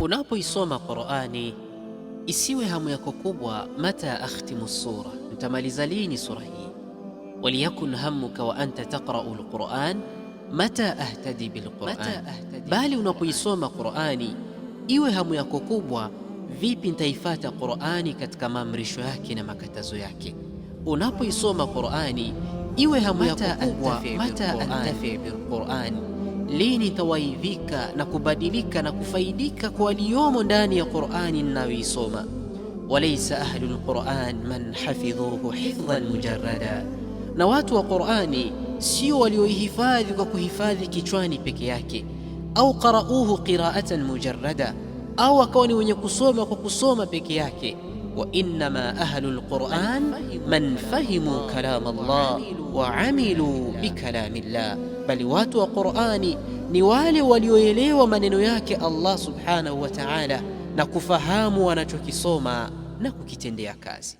Unapoisoma Qur'ani isiwe hamu yako kubwa, mata akhtimu sura, ntamaliza lini sura hii? Waliyakun hammuka wa anta taqra'u alquran mata ahtadi bilquran, bali unapoisoma Qur'ani iwe hamu yako kubwa, vipi nitaifata Qur'ani katika maamrisho yake na makatazo yake. Unapoisoma Qur'ani iwe hamu yako kubwa, mata antafi bilquran, lini tawaidhika na kubadilika na kufaidika kwa waliomo ndani ya Qur'ani ninayoisoma. Walaysa ahlu lquran man hafidhuhu hifdhan mujarrada, na watu wa Qur'ani sio walioihifadhi kwa kuhifadhi kichwani peke yake, au qara'uhu qira'atan mujarrada, au akawa ni wenye kusoma kwa kusoma peke yake. Wa innama ahlu lquran man fahimu kalam Allah wa amilu bikalami llah, bali watu wa Qur'ani ni wale walioelewa maneno yake Allah subhanahu wa ta'ala na kufahamu wanachokisoma na kukitendea kazi.